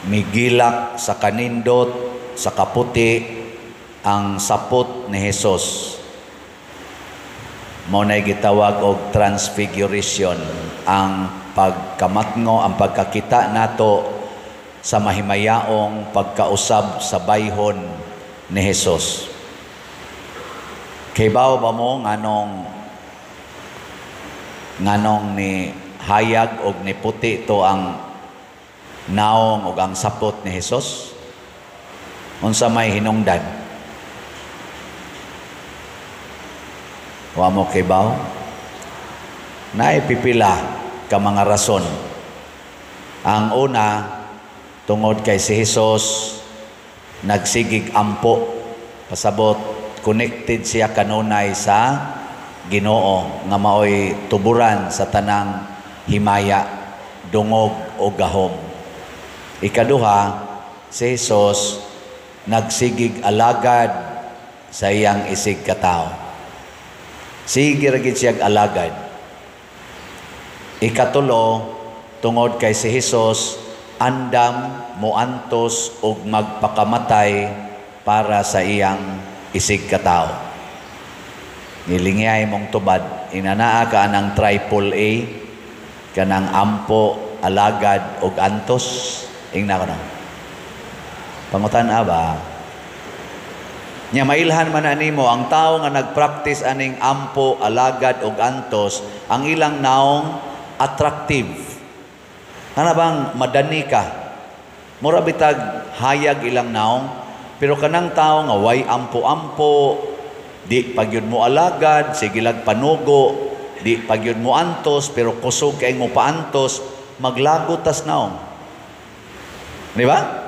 Migilak sa kanindot, sa kaputi ang sapot ni Hesus. Mao nay gitawag og transfiguration, ang pagkamatngo, ang pagkakita nato sa mahimayaong pagkausab sa bayhon ni Hesus. Kibaw ba mo nganong ni hayag og ni puti to ang naong og ang sapot ni Hesus? Unsa may hinungdan? Wa mo kibaw? Naay pipila ka mga rason. Ang una, tungod kay si Hesus nagsigig ampo, pasabot connected siya kanunay sa Ginoo nga maoy tuburan sa tanang himaya, dungog o gahom. Ikaduha, si Hesus nagsigig alagad sa iyang isig katao. Sige ra gid siyag alagad. Ikatulo, tungod kay si Hesus andam moantos og magpakamatay para sa iyang isig katao. Nilingay mong tubad, inanaa ka anang triple A, kanang ampo, alagad og antos. Ingna ko na. Pangutan-a ba? Nya mailhan man na nimo ang tawo nga nagpractice aning ampo, alagad og antos, ang ilang naong attractive. Kana bang madani ka? Mura bitag hayag ilang naong, pero kanang tawo nga way ampo-ampo, di pagyud mo alagad, sige lag panugo, di pagyud mo antos, pero kusog kay mo paantos, maglago tas naong. Di ba?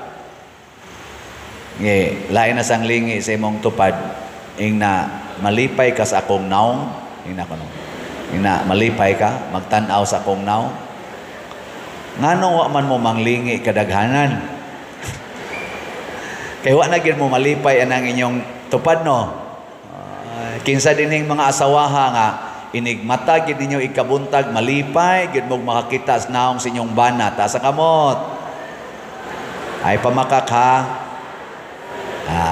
Nge, lain na sang lingi sa imong tupad, ing na malipay ka sa akong naong, ing na kuno. Ing na malipay ka, magtan-aw sa akong naong. Nganong wa man mo manglingi kadaghanan? Kay wa na gyud mo malipay anang inyong tupad, no? Kinsa dinhing mga asawaha nga inigmata gyud ninyo ikabuntag, malipay gyud mo makakita sa naong sa inyong bana, taas ang kamot. Ay pamakak ha.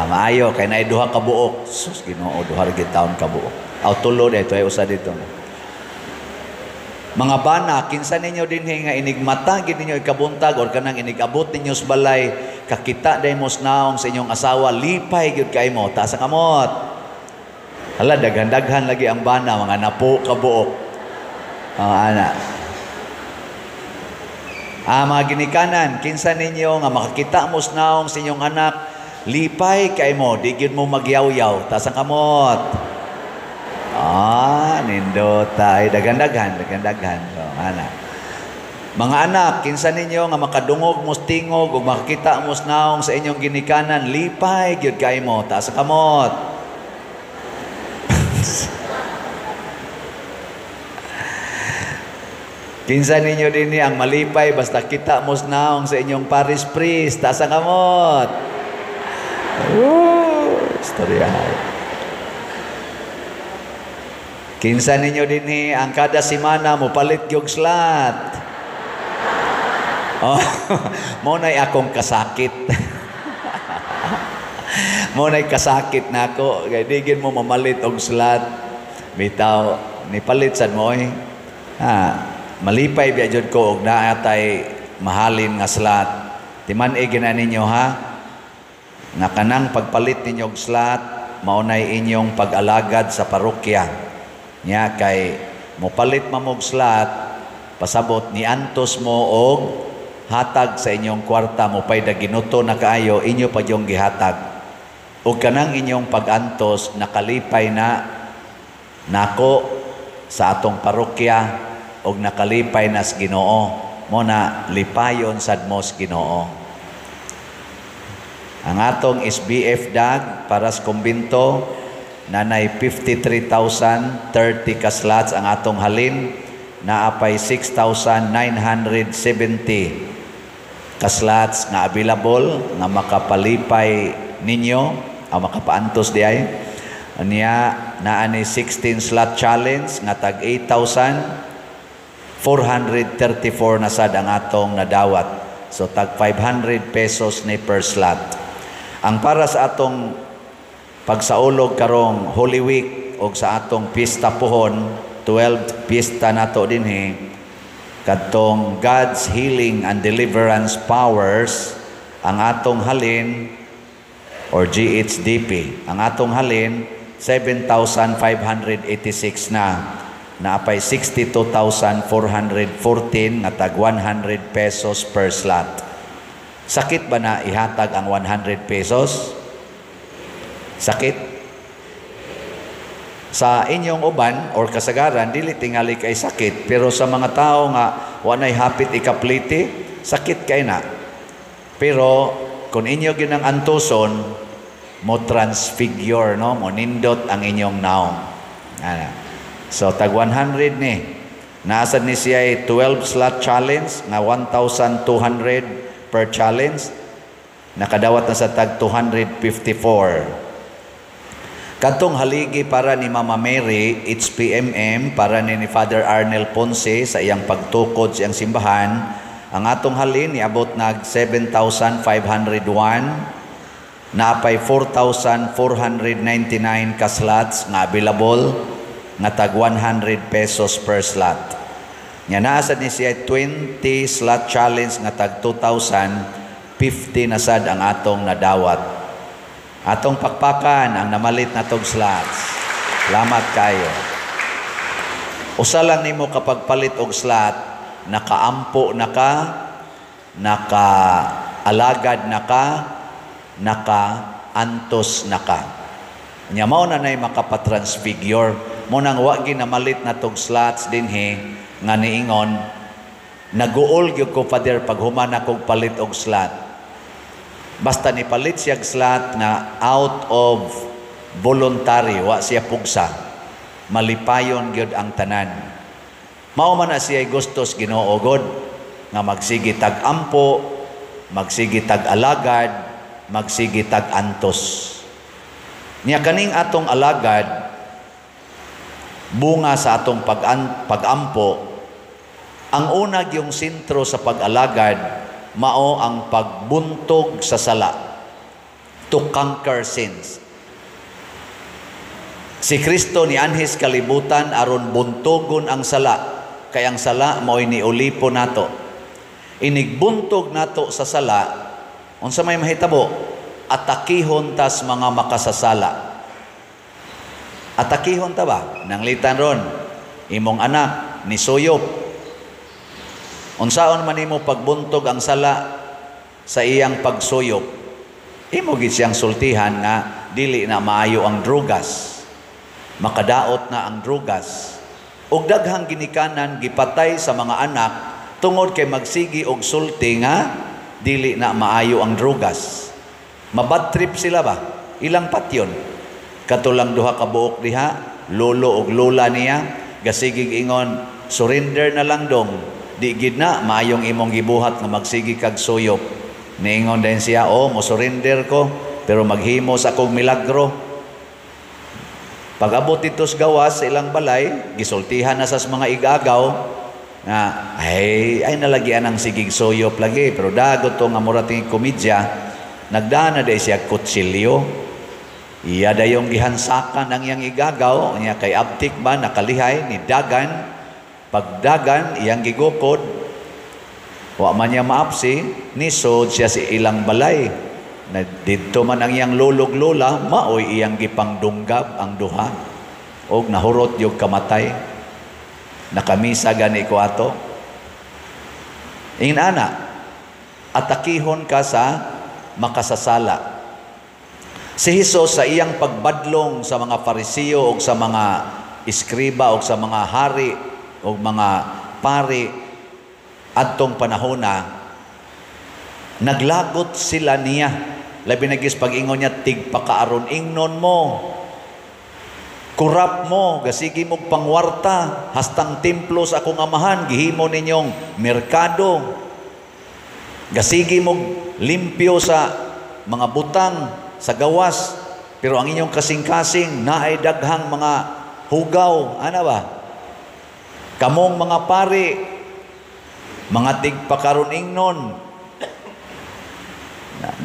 Maayo kay naay duha ka buok. Sus, Ginoo, duha ra gyud taon ka buok. Aw tulo dito ay usa dito. Mga bana, kinsa ninyo dinhi nga inigmata gyud ninyo ikabuntag or kanang inigabot ninyo sa balay, kakita day mo sa naong sa inyong asawa, lipay gyud kay mo, taas ang kamot. Hala, daghan-daghan lagi ang bana, mga napo ka buok. Ana. Mga ginikanan, kinsa ninyo nga makakita mo sa naong sa inyong anak, lipay kay mo, di gyud mo magyaw-yaw, taas ang kamot. Nindota. Ay, daghan-daghan, daghan-daghan. So, ana. Mga anak, kinsa ninyo nga makadungog mo tingog ug makakita mo sa naong sa inyong ginikanan, lipay gyud kay mo, taas ang kamot. Kinsa ninyo dinhi ang malipay basta kita mo sa naong sa inyong parish priest, taas ang kamot. Oh, istorya. Kinsa ninyo dinhi ang kada semana mo palit gyud slot. Oh, mo nay akong kasakit. Mo nay kasakit nako kay di gyud mo mamalit og slot. Bitaw nipalit sad mo oy. Malipay biya jud ko og naa tay mahalin nga slot. Timan-i gina ninyo ha. Nga kanang pagpalit ninyo og slot mao nay inyong pag-alagad sa parokya. Nya kay mopalit mamog slot, pasabot ni antos mo og hatag sa inyong kwarta, mo payda ginuto na kaayo, inyo pa yung gihatag. Og kanang inyong pag-antos nakalipay na nako sa atong parokya og nakalipay na sa Ginoo. Mo na lipayon sad mo sa Ginoo. Ang atong SBF dag para sa kumbinto nanay 53,030 ka slots ang atong halin, naapay 6,970 ka slots nga available nga makapalipay ninyo o makapaantos di ay. Unya naa ni 16 slot challenge nga tag 8,434 na sad ang atong nadawat. So tag 500 pesos ni per slot. Ang para sa atong pagsaulog karong Holy Week og sa atong pista pohon, 12 pista nato dinhi, kadtong God's healing and deliverance powers, ang atong halin or GHDP, ang atong halin 7,586 na, naapay 62,414 nga tag 100 pesos per slot. Sakit ba na ihatag ang 100 pesos? Sakit? Sa inyong uban or kasagaran, dili tingali kay sakit, pero sa mga tao nga wanay hapit ikapliti, sakit kay na. Pero kung inyo ginang antuson, mo transfigure, no, mo nindot ang inyong naong. Ana. So tag 100 ni. Naasad ni siya 12 slot challenge nga 1,200 per challenge. Nakadawat na sa tag 254. Kadtong haligi para ni Mama Mary, HPMM, para ni Father Arnel Ponce sa iyang pagtukod sa iyang simbahan, ang atong halin niabot nag 7,501, naapay 4,499 ka slots nga available nga tag 100 pesos per slot. Nya naa sad ni siya 20 slot challenge nga tag 2,050 na sad ang atong nadawat. Atong pakpakan ang namalit na tog slots. Salamat kayo. Usa lang nimo kapag palit og slot, nakaampo na ka, nakaalagad na ka, nakaantos na ka. Nya mao na nay makapatransfigure. Mo nang wa ginamalit na tog slots dinhi nga niingon, "Naguol gyud ko, Father, pag human akong palit og slot." Basta ni palit siya slot nga out of voluntary, wa siya pugsa, malipayon gyud ang tanan. Mao man na siya gustos Ginoo god nga magsige tag ampo, magsige tag alagad, magsige tag antos. Nya kaning atong alagad, bunga sa atong pag-ampo, ang una gyung sentro sa pag-alagad mao ang pagbuntog sa sala, to conquer sins. Si Kristo nianhis kalibutan aron buntogon ang sala, kay ang sala mao'y niulipo nato. Inigbuntog nato sa sala, unsa may mahitabo? Atakihon tas mga makasasala. Atakihon ta ba? Nanglitan ron, imong anak ni suyop. Unsaon man nimo pagbuntog ang sala sa iyang pagsuyop? Imo gid siyang sultihan nga dili na maayo ang drugas. Makadaot na ang drugas. Og daghang ginikanan gipatay sa mga anak tungod kay magsigi og sulti nga dili na maayo ang drugas. Mabad trip sila ba? Ilang patyon. Katulang duha ka buok diha, lolo og lola niya, gasigig ingon, "Surrender na lang dong. Di gid na maayong imong gibuhat nga magsigi kag suyop." Niingon din siya, "Oh, mo surrender ko, pero maghimo sa akong milagro." Pag-abot dito sa gawas sa ilang balay, gisultihan na sa mga igagaw nga ay nalagian ang sigig suyop lagi, pero dagot to nga mura tingig komedya, nagdana day siya kutsilyo. Iya dayong gihansakan ang iyang igagaw, niya kay abtik ba nakalihay ni dagan. Pagdagan iyang gigukod, wa man niya maapsi, nisod siya si ilang balay. Na didto man ang iyang lolog lola, maoy iyang gipangdunggab ang duha. Og nahurot yung kamatay. Nakamisa gani ko ato. Inana, atakihon ka sa makasasala. Si Hesus sa iyang pagbadlong sa mga Farisiyo o sa mga eskriba o sa mga hari o mga pari adtong panahona, naglagot sila niya. Labi na gis pag-ingon niya, "Tigpakaaron ingnon mo, kurap mo, gasigi mo pangwarta, hastang templo sa akong amahan, gihimo ninyong merkado, gasigi mo limpyo sa mga butang, sa gawas, pero ang inyong kasing-kasing, naay daghang mga hugaw." Ana ba? "Kamong mga pari, mga tigpakaron ingnon."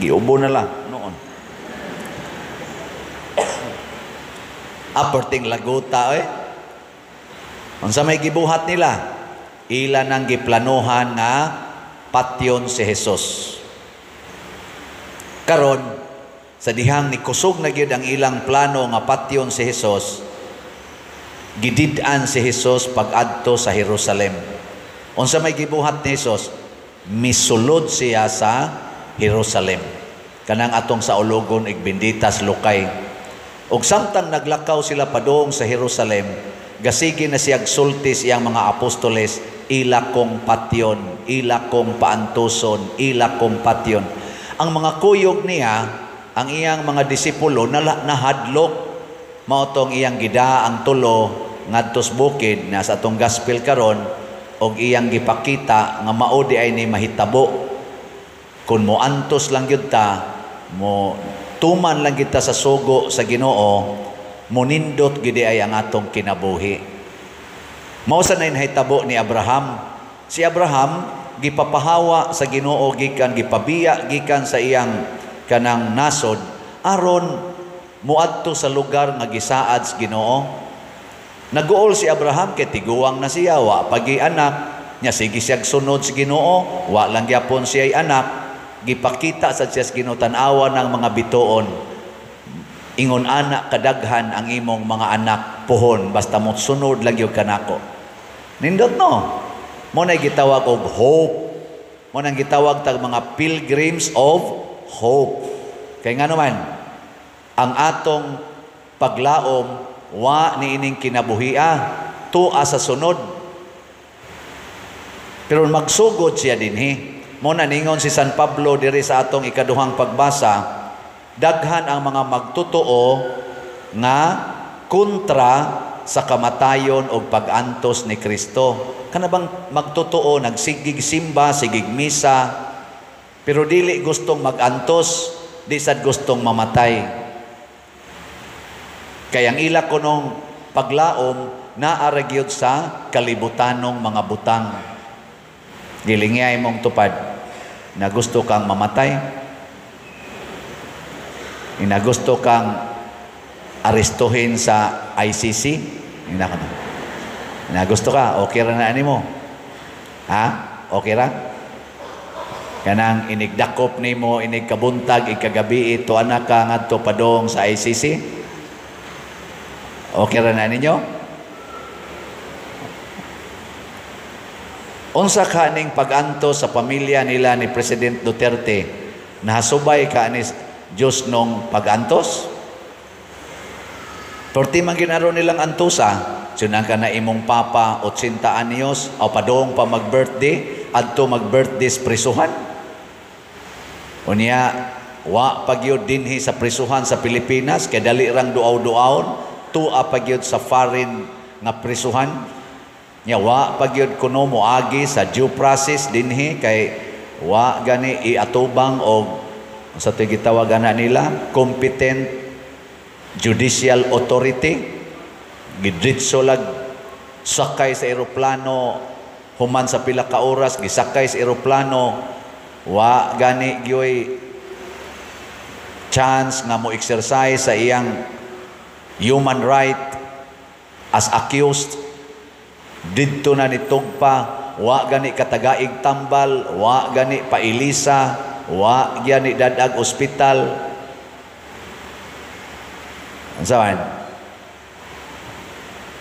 Giubo na lang noon. Aperting laguta eh. Unsa may gibuhat nila? Ila nang giplanuhan nga patyon si Jesus. Karon sa dihang nikusog na gyud ang ilang plano nga patyon si Jesus, gidid-an si Jesus pag-adto sa Jerusalem. Unsa may gibuhat ni Jesus? Misulod siya sa Jerusalem. Kanang atong sa ulogon igbinditas lukay. Og samtang naglakaw sila padung sa Jerusalem, gasigi na siyag sulti siyang mga apostoles, ila kong patyon, ila kong paantuson, ila kong patyon. Ang mga kuyog niya, ang iyang mga disipulo nahadlok, mao tong iyang gida ang tulo ngadtos bukid na sa atong gospel karon, og iyang gipakita nga mao di ay ni mahitabo. Kun moantos lang gyud ta, mo tuman lang kita sa sugo sa Ginoo, munindot gid ay ang atong kinabuhi. Mao sa nahitabo ni Abraham. Si Abraham gipapahawa sa Ginoo gikan, gipabiya gikan sa iyang kanang nasod aron moadto sa lugar nga gisaad sa Ginoo. Naguol si Abraham kay tiguang na siya, wa pagi anak nya, sige siyag sunod sa Ginoo, wa lang gyapon siya'y anak. Gipakita sa siya sa Ginoo, tan-awa ng mga bituon, ingon ana kadaghan ang imong mga anak puhon, basta mo sunod lang gyud kanako. Nindot no? Mo na gitawag og hope. Mo nang gitawag tag mga pilgrims of hope. Kay ngano man ang atong paglaom wa niining kinabuhia, tua sa sunod. Pero magsugod siya dinhi. Mo na ningon si San Pablo diri sa atong ikaduhang pagbasa, daghan ang mga magtotoo nga kontra sa kamatayon o pag-antos ni Kristo. Kana bang magtotoo, nagsigig simba, sigig misa, pero dili gustong mag-antos, di sad gustong mamatay. Kaya ang ila kunong paglaom naa ra gyud sa kalibutanong mga butang. Gilingay mong tupad na gusto kang mamatay, na gusto kang arestuhin sa ICC, na gusto ka, okay ra na ani mo? Ha? Okay ra? Kanang inigdakop nimo, inigkabuntag, ikagabi, tuan na ka ngadto padong sa ICC? Okay ra na ninyo? Unsa ka ning pag-antos sa pamilya nila ni President Duterte? Nahasubay ka ni Diyos nung pag-antos? Perti man ginaro nilang antusa, sunang ka na imong papa 80 anyos o padong pa mag-birthday, adto mag-birthday sa prisuhan. Unya, wa pagyud dinhi sa prisuhan sa Pilipinas, kay dali rang duaw-duawon, tua pagyud sa foreign nga prisuhan. Nya wa pagyud kuno moagi sa due process dinhi kay wa gani iatubang og sa gitawag ana nila competent judicial authority. Gidritso lag sakay sa eroplano human sa pila ka oras gisakay sa eroplano, wa gani gyoy chance nga mo exercise sa iyang human right as accused. Didto na nitugpa, wa gani katagaig tambal, wa gani pailisa, wa gani dadag ospital. Unsa man?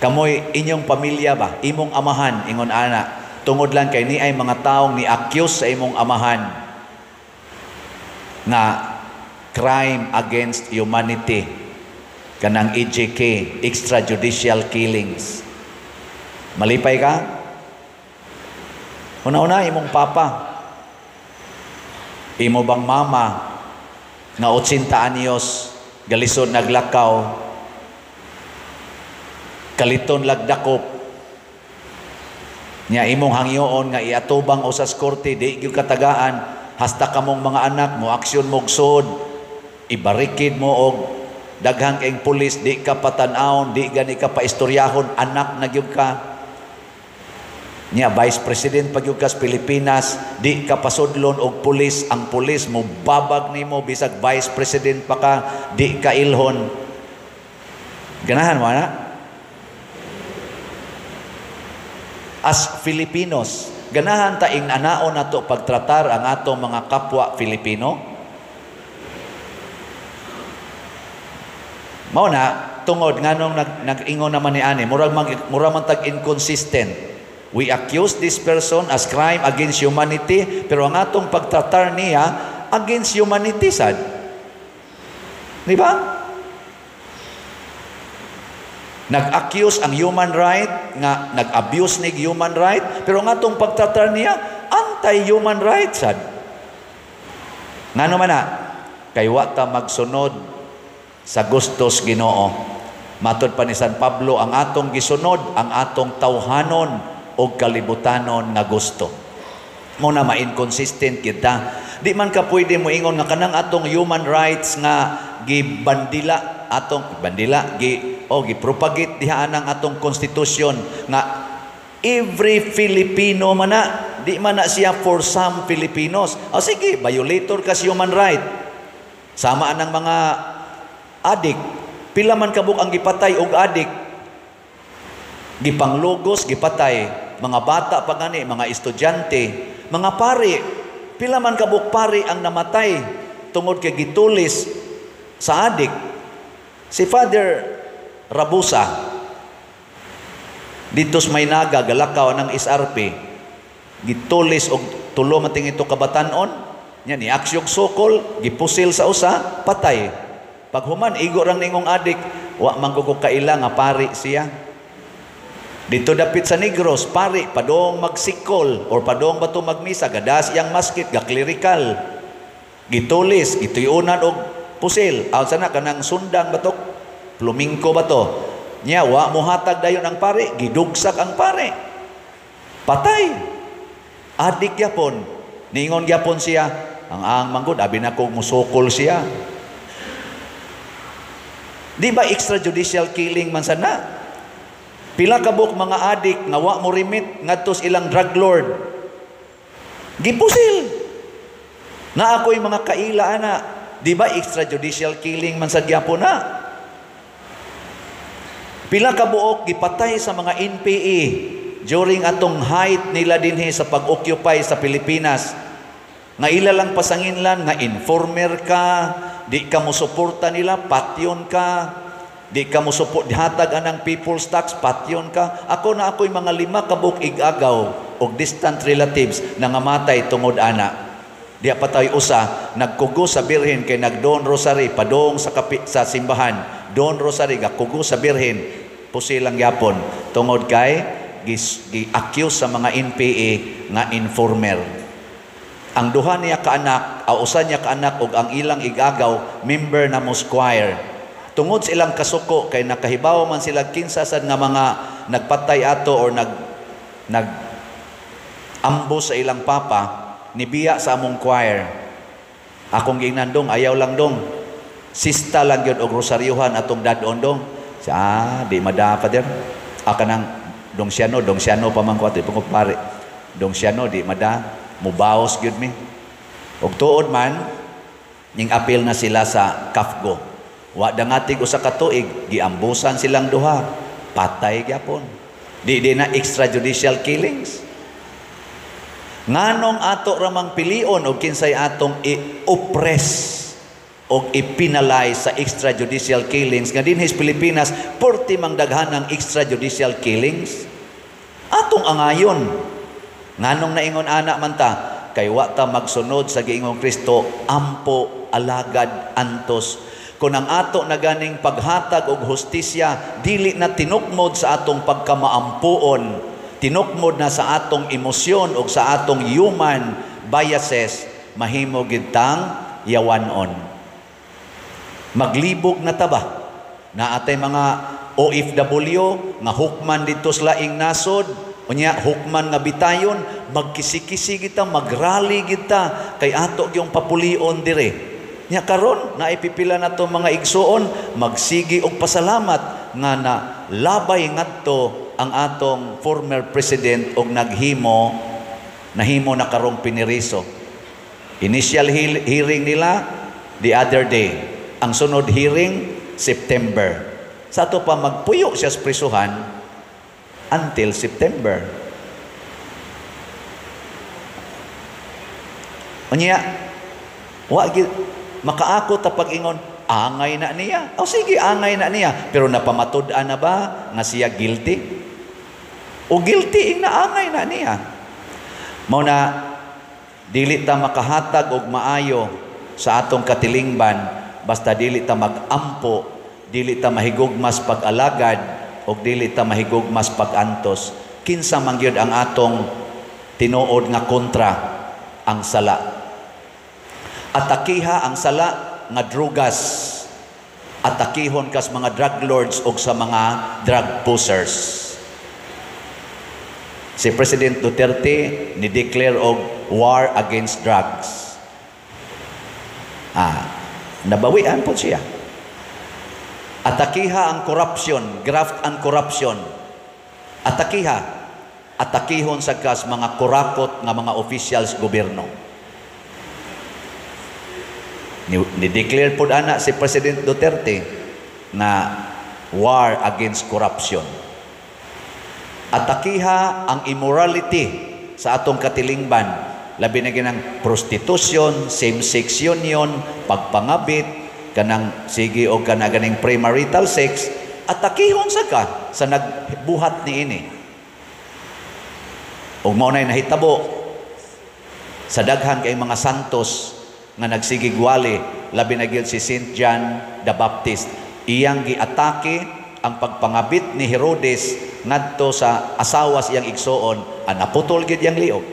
Kamoy inyong pamilya ba, imong amahan ingon ana, tungod lang kay ni ay mga taong ni-accuse sa imong amahan nga crime against humanity, kanang EJK, extrajudicial killings. Malipay ka? Una-una, imong papa, imo bang mama nga 80 anyos galisod naglakaw, kaliton lagdakop nya imong hangyoon nga iatubang usas korte, di gyud katagaan, hasta kamong mga anak mo aksyon mo sud, ibarikid mo og daghang kayong pulis, di ka patan-awon, di gani ka paistoryahon, anak na gyud ka. Nya Vice President pa gyud kas Pilipinas, di ka pasudlon og pulis, ang pulis mo babag nimo bisag Vice President pa ka, di ka ilhon. Ganahan mo na? As Filipinos, ganahan ta ing anaon nato pagtratar ang atong mga kapwa Filipino? Mao na tungod nganong nag-ingon naman ni ani, murag man tag inconsistent. We accuse this person as crime against humanity, pero ang atong pagtratar niya against humanity sad. Di ba? Nag-accuse ang human right, nga nag-abuse ni human right, pero ang atong pagtratar niya anti-human right sad. Ngano man na? Kay wa ta magsunod sa gustos Ginoo. Matod pa ni San Pablo, ang atong gisunod, ang atong tawhanon o kalibutanon nga gusto. Muna ma-inconsistent kita. Di man ka pwede mo ingon nga kanang atong human rights nga gibandila atong bandila gi o gipropagate diha anang atong konstitusyon nga every Filipino man na, di man na siya for some Filipinos. O sige, violator ka sa human right. Sama anang mga adik. Pila man kabuk ang gipatay og adik. Gipanglugos, gipatay. Mga bata pa gani, mga estudyante, mga pari. Pila man kabuk pari ang namatay tungod kay gitulis sa adik. Si Father Rabusa dito sa Maynaga, galakaw ng SRP, gitulis og tulo mating ito kabatanon, nya ni aksyog sokol, gipusil sa usa, patay. Paghuman igo rang ningong adik, wa man ko kaila nga pari siya. Dito dapit sa Negros, pari padong magsikol or padong bato magmisa, gadas iyang maskit, ga-clerical. Gitulis, gituyunan og pusil. Aw sana kanang sundang batok, plumingko bato. Nya wa mohatag dayon ang pari, gidugsak ang pari. Patay. Adik gyapon. Ningon gyapon siya, ang manggod abi na kog musukol siya. Di ba extrajudicial killing man sana? Pila kabuk mga adik nga wa mo remit ngadto sa ilang drug lord. Gipusil. Na ako'y mga kaila ana. Di ba extrajudicial killing man sad gyapon na? Pila kabuok gipatay sa mga NPA during atong height nila dinhi sa pag-occupy sa Pilipinas. Nga ila lang pasanginlan nga informer ka, di ka mo suporta nila, patyon ka. Di ka mo support, hatag anang people's tax, patyon ka. Ako na ako'y mga 5 kabuk igagaw og distant relatives nangamatay tungod ana. Diya patay usa, nagkugo sa birhen kay nagdon rosary, padong sa, sa simbahan. Don rosary, gakugo sa birhen, pusilang yapon. Tungod kay, gi-accuse sa mga NPA nga informer. Ang duha niya kaanak, o usa niya kaanak og ang ilang igagaw, member na mo choir. Tungod sa ilang kasuko kay nakahibaw man sila kinsa sad nga mga nagpatay ato or nag ambo sa ilang papa, nibiya sa among choir. Akong giingnan dong, ayaw lang dong. Sista lang gyud og rosaryuhan atong dadon dong. Sa di mada Father. Kanang dong siyano pa man ko ato ko pare. Dong siyano di mada, mubaos gyud mi. Og tuod man ning apil na sila sa CAFGO. Wa dangatig usa ka tuig, giambusan silang duha, patay gyapon. Di di na extrajudicial killings. Nganong ato ramang pilion og kinsay atong i-oppress og i-penalize sa extrajudicial killings nga dinhi sa Pilipinas porti mang daghan ang extrajudicial killings? Atong angayon. Nganong naingon ana man ta, kay wa ta magsunod sa giingong Kristo, ampo, alagad, antos. Kung ang ato na ganing paghatag og hustisya dili na tinukmod sa atong pagkamaampuon, tinukmod na sa atong emosyon o sa atong human biases, mahimo gid tang yawanon. Maglibog na ta ba? Na atay mga OFW nga hukman dito sa laing nasod, unya hukman nga bitayon, magkisi-kisi kita, magrally kita kay ato gyung papulion dire. Nya karon naipipila na to mga igsuon, magsigi og pasalamat nga na labay ngadto ang atong former president og naghimo nahimo na karong piniriso. Initial hearing nila the other day. Ang sunod hearing, September. Sa ato pa magpuyo siya sa prisuhan until September. Unya, wa makaako ta pag-ingon, angay na niya. O sige, angay na niya. Pero napamatud-an na ba nga siya guilty? O guilty ing naangay na niya. Mao na dili ta makahatag og maayo sa atong katilingban basta dili ta mag-ampo, dili ta mahigugmas pag-alagad og dili ta mahigugmas pag-antos. Kinsa man gyud ang atong tinuod nga kontra? Ang sala. Atakiha ang sala nga drugas. Atakihon kas mga drug lords og sa mga drug pushers. Si President Duterte ni-declare og war against drugs. Nabawian po siya. Atakiha ang corruption, graft and corruption. Atakiha, atakihon sa kas mga kurakot nga mga officials gobyerno. Ni-declare po ana si President Duterte na war against corruption. Atakiha ang immorality sa atong katilingban, labi na ginang prostitution, same-sex union, pagpangabit, kanang sige o kana ganing premarital sex, atakihon sa ka sa nagbuhat niini. Ug mao nay nahitabo sa daghan kay mga santos nga nagsigigwali, labi na gyud si Saint John the Baptist. Iyang giatake ang pagpangabit ni Herodes ngadto sa asawa siyang igsuon, naputol gid iyang liog.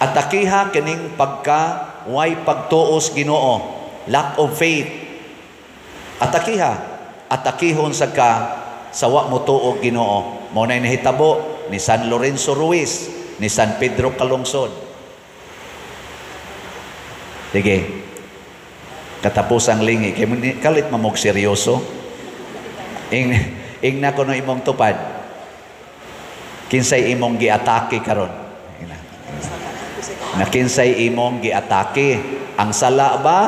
Atakiha kining pagka way pagtuos Ginoo, lack of faith. Atakiha, atakihon sa ka sa wa mo tuo Ginoo. Mao nay nahitabo ni San Lorenzo Ruiz, ni San Pedro Calungsod. Sige. Katapusang lingi kay kalit mamog seryoso. Ing na kuno imong tupad. Kinsay imong giatake karon? Na kinsay imong giatake, ang sala ba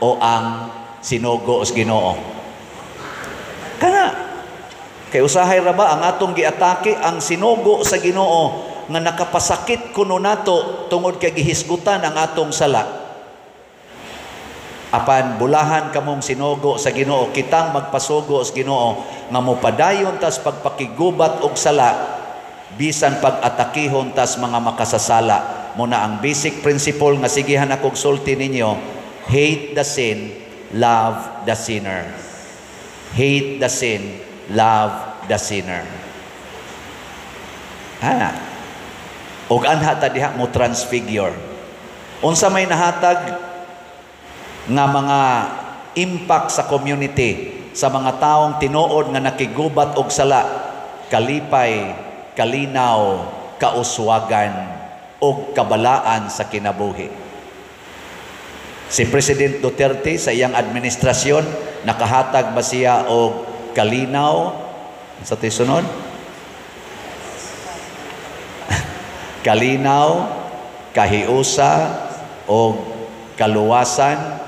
o ang sinugo sa Ginoo? Kana kay usahay ra ba ang atong giatake ang sinugo sa Ginoo nga nakapasakit kuno nato tungod kay gihisgutan ang atong sala. Apan bulahan kamong sinugo sa Ginoo, kitang magpasugo sa Ginoo nga mopadayon tas pagpakigubat og sala bisan pag-atakihon tas mga makasasala. Muna ang basic principle nga sigihan akong sulti ninyo, hate the sin, love the sinner. Hate the sin, love the sinner. Ha. Og anha ta diha mo transfigure. Unsa may nahatag nga mga impact sa community sa mga taong tinuod nga nakigubat og sala? Kalipay, kalinaw, kauswagan og kabalaan sa kinabuhi. Si President Duterte sa iyang administrasyon nakahatag ba siya og kalinaw sa tisunod? Kalinaw, kahiusa og kaluwasan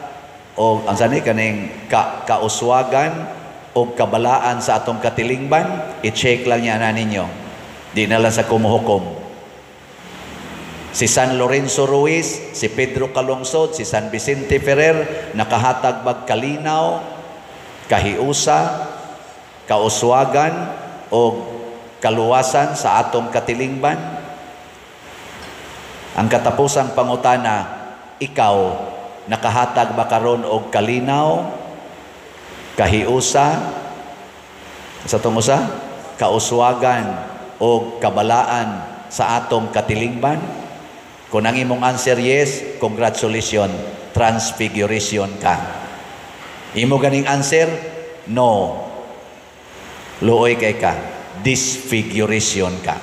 o ang sani kaning kauswagan o kabalaan sa atong katilingban. I-check lang niya na ninyo. Di na lang sa kumuhukom. Si San Lorenzo Ruiz, si Pedro Calungsod, si San Vicente Ferrer, nakahatag bag kalinaw, kahiusa, kauswagan o kaluwasan sa atong katilingban? Ang katapusang pangutana, ikaw nakahatag ba karon og kalinaw, kahiusa, sa atong usa, kauswagan o kabalaan sa atong katilingban? Kung ang imong answer yes, congratulations, transfiguration ka. Imo ganing answer no, luoy kay ka, disfiguration ka.